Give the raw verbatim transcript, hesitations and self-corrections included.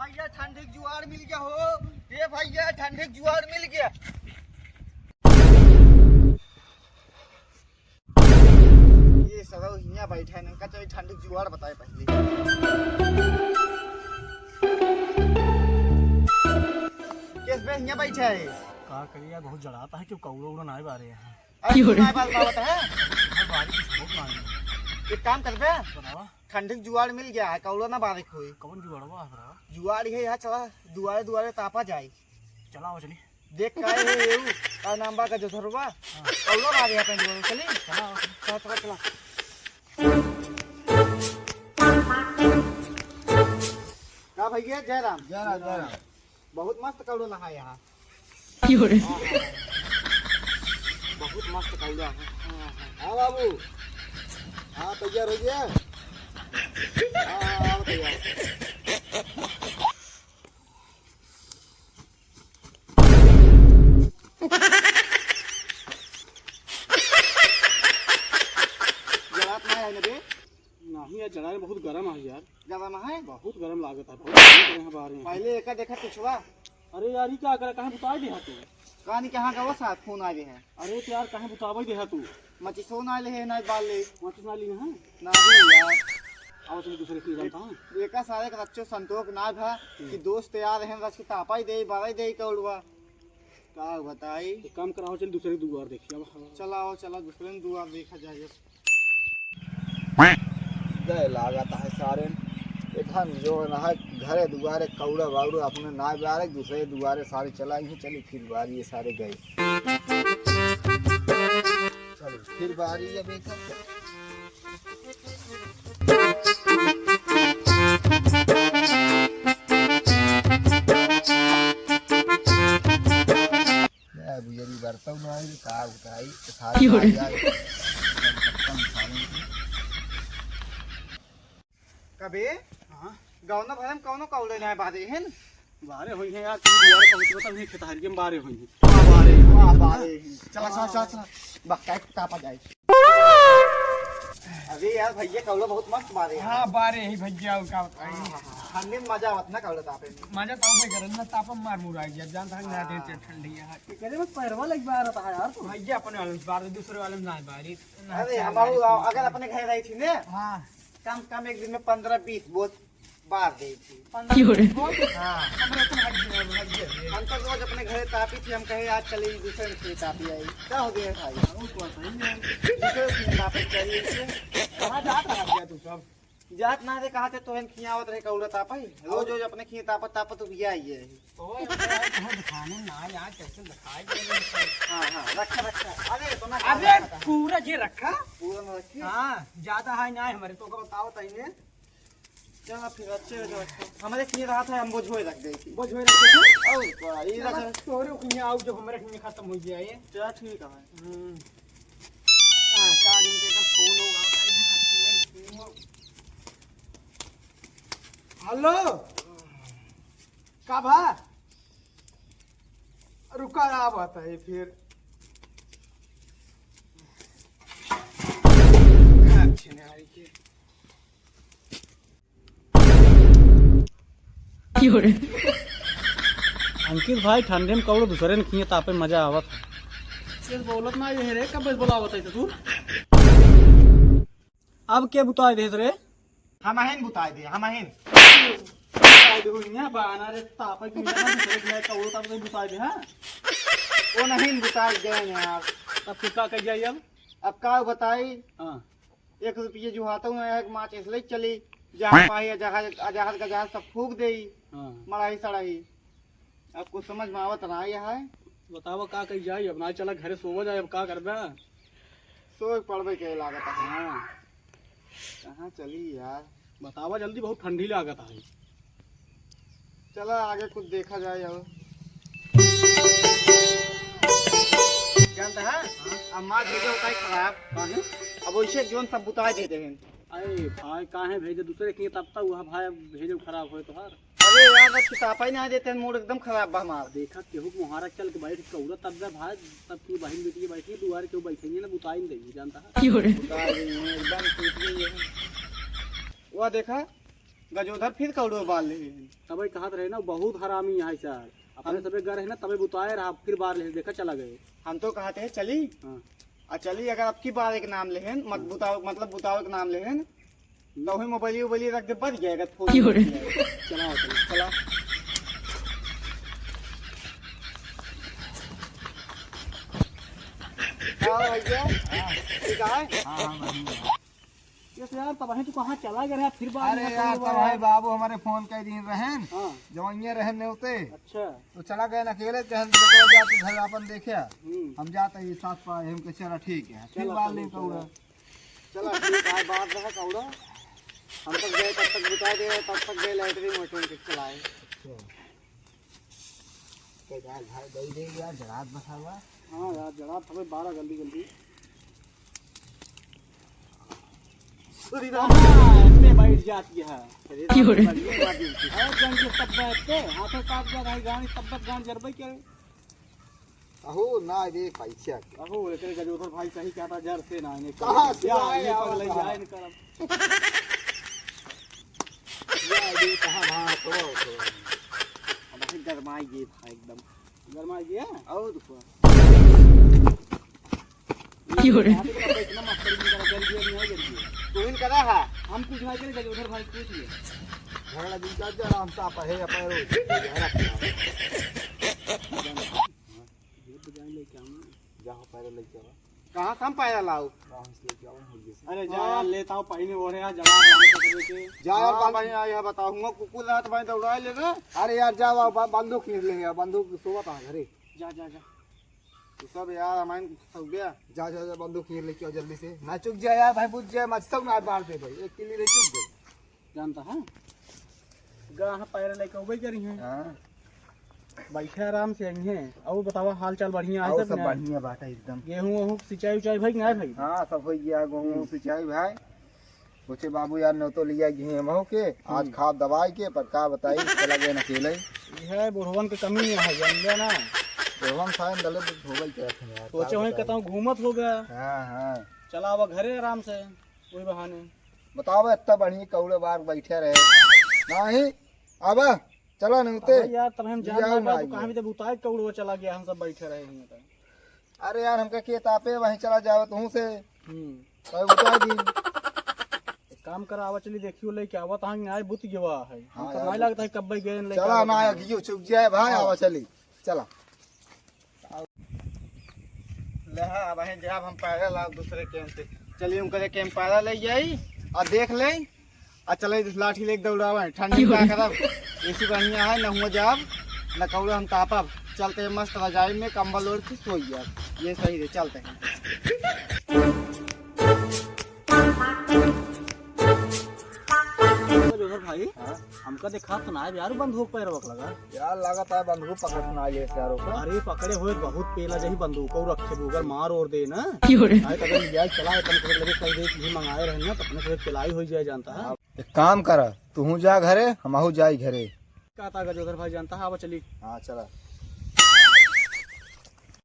भैया, ठंडी के जुआड़ मिल गया हो। ए भैया, ठंडी के जुआड़ मिल गया। ये सरऊ हियाँ बैठा है, इनका चलिए ठंडी के जुआड़ बताए पहले। केस बे हियाँ बैठा है? का करी यार, बहुत जड़ाता है, क्यों कौड़ो उड़ो ना बारे यहाँ। अरे, क्यों रे? ना बात, बात है? हर बारी कुछ बहुत मांगे। एक काम कर बे। बतावा। ठंडी के जुआड़ मिल गया है, कौड़ो ना बारे कोई। कौन जुआड़ बा, बतावा? जुआड़ है यहाँ, चला दुआरे दुआरे तापा जाए। चला, आओ चली। देख का है ये, का नाम बा का जोधरवा? हाँ। कौड़ो बारे यहाँ पे जुआड़, चली? चला, आओ चली। चला, चला, चला। का भैया, जय राम। जय राम, जय राम। बहुत मस्त कौड़ो नहाए यहाँ। क्यों रे? बहुत मस्त कौड़ो है। हाँ बाबू, हाँ तैयार हो गया। हाँ, हाँ, हाँ, तैयार। जरात ना है ना बे? नहीं यार, जरा बहुत गरम है यार। गरम है? बहुत गरम लागत है, बहुत गरम है बाहर में। पहले एका देखा पिछवा। अरे यार, ई का करे, कहाँ बुताई दे तू? कहानी कहाँ गवा साथ फोन आ रहे हैं। अरे तो यार, कहाँ बुतावे दे तू? मचिसो ना ले है, ना बाल ले। मचिस ना ली है? ना भी यार। आओ चलिए दूसरे की जानता हूँ। एका सारे का बच्चों संतोष ना था कि हम्म। दोस्त यार हैं, रच के तापा ही दे, बारा ही दे कौड़वा। का बताई? एक काम कराओ, चल दूसरे दुआर देखिए अब। चलाओ, चला दूसरे दुआर देखा जाए। गए लागत है सारे। एठन जो ना है, घरे दुआरे कौड़ा बाउड़ा अपने ना बारे, दूसरे दुआरे सारे चला ही चली, फिर बारी ये सारे गए। चलो, फिर बारी ये देखा। ए, बुझे भी बरतौ ना आई, का उठाई, उठाई क्यों रे? आ जाए। कबे? हाँ? गौना भरम कौनो कौले ना बारे हैं? बारे होई हैं यार, तुम दुआरे पहुँचबो तब ये खेतहरिये में बारे होई हैं। वाह, बारे, वाह, बारे। चला, चला, चला, चला। बक्का एक तापा जाए। अरे यार, भैया, कौड़ा बहुत मस्त बारे हैं। हाँ, बारे ही भैया, का बताई। हाँ, हाँ, हाँ। ठंडी में मजा आवत ना कौड़ा तापे में। मजा तो आवबे करे ना, तापा मार मुराई गया, जानता है ना, हाँ। देते ठंडी है। ये करे में पैरवा लग बार रहा है यार तू। भैया, अपने वाले में बार, दूसरे वाले में ना बारी। अरे, हमारू अगर अपने घर रही थी ने, हाँ। कम से कम एक दिन में पन्द्रह बीस बोझ बार दे थी। पन्द्रह क्यों रे? बोझ? हाँ। हमरा तो हट गया, हट गया। हम तो रोज अपने घरे तापी थी, हम कहे, "आज चले दूसरे में खेत तापी आई।" क्या हो गया भाई? हाँ, वो तो सही है। दूसरे में खेत तापी चाहिए इसे। कहाँ जात रहा गया तू सब? जात ना रे, कहाँ थे तो इन खियावत रहे कौड़ा तापा ही। रोज, रोज अपने खिया तापत, तापत तो भैया आई है। ओए, ओए, ओए, तुम्हें दिखाने ना यार, कैसे दिखाई दे रहे हैं। हाँ, हाँ, रखा, रखा। अरे, इतना अरे, रखा था। पूरा ये रखा? पूरा में रखी? हाँ, ज्यादा है ना, हमारे तो का बताओ ताई ने। चला फिर, अच्छे हो जाओ। हमारे किए रहा था, हम बोझोए रख दे थी। बोझोए रख दे थी? और का, ये चला, रख। तोरे उखिया आओ, जब हमारे उखिया खत्म हो जाए। चला, ठीक है। हम्म। हाँ, का दिन के का फोन होगा, भाई, हाँ, अच्छी भाई, फोन हो। हेलो, का भा? रुका, आवत है फिर। अच्छे नारी के। क्यों रे? अंकित भाई, ठंडे में कौड़ो दूसरे ने किए तापे मजा आवत है। सिर्फ बोलत ना ये रे, कब बोलावत है तू? अब के बुताई देत रे? हमहिन बुताई दे, हमहिन। बुताई दे, हुइया बाना रे, तापा की मेरा दूसरे के लायक कौड़ो तापा बुताई दे, हाँ? वो नहीं बुताई गए हैं यार। तब फिर का कही जाई अब? अब का बताई? हाँ। एक रुपये जुहाता हूँ, एक माचिस ले चली, जहाँ पाई अजहर, अजहर गजहर सब फूक देई, हाँ। मड़ाई सड़ाई। अब कुछ समझ में आवत ना आया है। बतावा का कही जाई, अब ना चला घरे सोवा जाए, अब का करबे? सोए पड़बे के लागत है। हाँ। कहाँ चली यार? बतावा जल्दी, बहुत ठंडी लागत है। चला आगे कुछ देखा जाए अब। जानता है? हाँ? अब माँ भेजे होता है खराब। काहे? अब वैसे जोन सब बुताई देते हैं। अरे भाई, काहे भेजे दूसरे के, तब तक वह भाई अब भेजे खराब होए तोहार। अरे यार, बस किताबा ही ना देते हैं, मूड एकदम खराब बा हमार। देखा, केहू के मुहारा चल के बैठ के कौड़ा तब जा भाई, तब की बहिन बेटी बैठी दुआर के बैठेंगे ना, बुताई नहीं देंगे, जानता है? क्यों रे? बुताई नहीं है, एकदम टूट गई है। वह देखा, गजोधर फिर कौड़ो बार लेहे। तबे कहत रहे ना, बहुत हरामी है सर। अपने हम सबे गए रहे ना, तबे बुताए रहा, फिर बार लेहे, देखा चला गए। हम तो कहत है चली। हाँ। आ चली, अगर अब की बार एक नाम लेहेन, मत हाँ। बुताओ, मतलब बुताओ एक नाम लेहेन, तो वही मोबाइल, वोबाइल रख दे, बच जाएगा, फोन क्यों रे? बच जाएगा। चलाओ, चलो। चला। क्या हो भैया? ठीक है? हाँ, हाँ, बढ़िया। ये तो यार, तबहीं तू कहाँ चला गया रहा, फिर बाद अरे में यार, फोन तब हुआ। भाई बाबू हमारे फोन कर दिन रहन, हाँ। जवनिया रहन नेवते। अच्छा। तो चला गए अकेले, कहन बेटा जा तू घर अपन देखे। हम्म। हम जाते ही साथ पाए, हम कहे, "चला ठीक है।" फिर चला, बाहर चला, लेके चला। उड़ा। चला ठीक है, बात रहा कौड़ा। हम तक गए, तब तक बुता दे, तब तक गए लैटरिन वैटरिन के चलाए। अच्छा। तो यार, भाई, दई दे यार, जरात बसा हुआ। हाँ यार, जरात हमें बारह जल्दी, जल्दी। अरे राम। हाँ, इतने बैठ जाती है। अरे राम, क्यों रे? बड़ी बात है। अरे जंग के तब बैठते, हाथे काट गया भाई, गाड़ी तब तक गाड़ी जरबे करे। अहो, ना रे, पैसा के। अहो, एकरे गजोधर भाई सही कहता, जर से ना, इन्हें कहाँ से या, आए ये यार, पगलैया कहाँ? है, इनका। या, ये कहाँ भाग, थोड़ा, थोड़ा। अब ऐसे गरमाई ये भाई एकदम। गरमाई गया? और क्या? क्यों रे? यहाँ पे तो इतना मस्ती नहीं करा, जल्दी, जल्दी, जल्दी। तू ही करा है? हम कुछ ना करें, गजोधर भाई पूछ लिया। झगड़ा दिन का जरा हम साफ है, या पैर हो। ये तो जान ले क्या हुआ? जा हो, पैर लेके आओ। कहाँ से हम पैर लाओ? कहाँ से लेके आओ, हो गया। अरे जा यार, लेता हूँ, पहले ओढ़े यार, जवाब यार पकड़ के। जा यार, हाँ, बंद- भाई, हाँ, यह बताऊंगा, कुकुर रात भाई दौड़ा ले ना। अरे यार, जा, बा-, बा-, बंदूक खींच ले यार, बंदूक सोवत है घरे। जा, जा, जा। तू सब यार, हमारे सब गया। जा, जा, जा, बंदूक खींच लेके आओ जल्दी से। ना चुक जाए यार, भाई, बुझ जाए, मत सब ना बाढ़ दे भाई, एक किल्ली नहीं चुक गए। जानता है? गाह पैर लेके उबे करी हैं। हाँ। बैठे आराम से आई हैं। और बतावा, हाल चाल बढ़िया है और सब सब ना? बढ़िया बात है एकदम। गेहूं वहूं सिंचाई उचाई भाई कि ना भाई? हाँ, सब हो गया, गेहूं हम्म। सिंचाई भाई। सोचे बाबू यार, न तो लिया गेहूं हम के, आज हम्म। खाद दवाई के, पर का बताई, चला गए अकेले। ये है बुढ़वन के कमी है, जानले ना। बुढ़वन साइन दले हो गई क्या यार, सोचे का वहीं बताई? कहता हूँ घूमत हो गया। हाँ, हाँ। चला आवा घरे आराम से, वही बहाने। बतावा, इतना बढ़िया कौड़े बार बैठे रहे। नहीं, आवा, चला नहीं उते। अबे यार, तब हम जान जाओ ना ना, ना, तू कहाँ भी तब उतार कौड़ो चला गया, हम सब बैठे रहे हैं तो। अरे यार, हमका के तापे, वहीं चला जाओ तुहूँ से। हम्म। तो उतार दी। एक काम करा, आवा चली देखियो, लेके आवा, तहाँ आए बुत गवा है। हाँ हमका यार, नहीं लगता है कब्बे गए, लेके चला आवा ना, तहाँ। गियो चुक जाए भाई, हाँ। आवा चली, चला। ले हाँ, अब हैं जाब हम पैदल आउब दूसरे कैंप से। चलिए उनकरे कैंप पैदल ले जाई और देख ले। और चले लाठी लेके दौड़ावे, ठंडी का करब। एसी बढ़िया है, न हुआ जाब, न कौड़ा हम तापब। चलते हैं मस्त रजाई में कंबल ओढ़ के सोई जाब। ये सही रे, चलते हैं। जोहर भाई, हाँ? हमका देखा तो ना है यार, बंदूक पैर वक लगा। यार, लागत है बंदूक पकड़ ना ले यार ओकर। अरे, पकड़े हुए बहुत पेला जही बंदूक और रखे बुगर मार और दे ना। क्यों रे? आए तो अगर लिया चला, अपन को लगे कहीं देख भी मंगाए रहे ना, तो अपने को पिलाई हो जाए जानता है। एक काम कर, तू जा घरे, हम आहू जाई घरे। का था गजोधर भाई जानता है, आवा चली। हाँ, चला।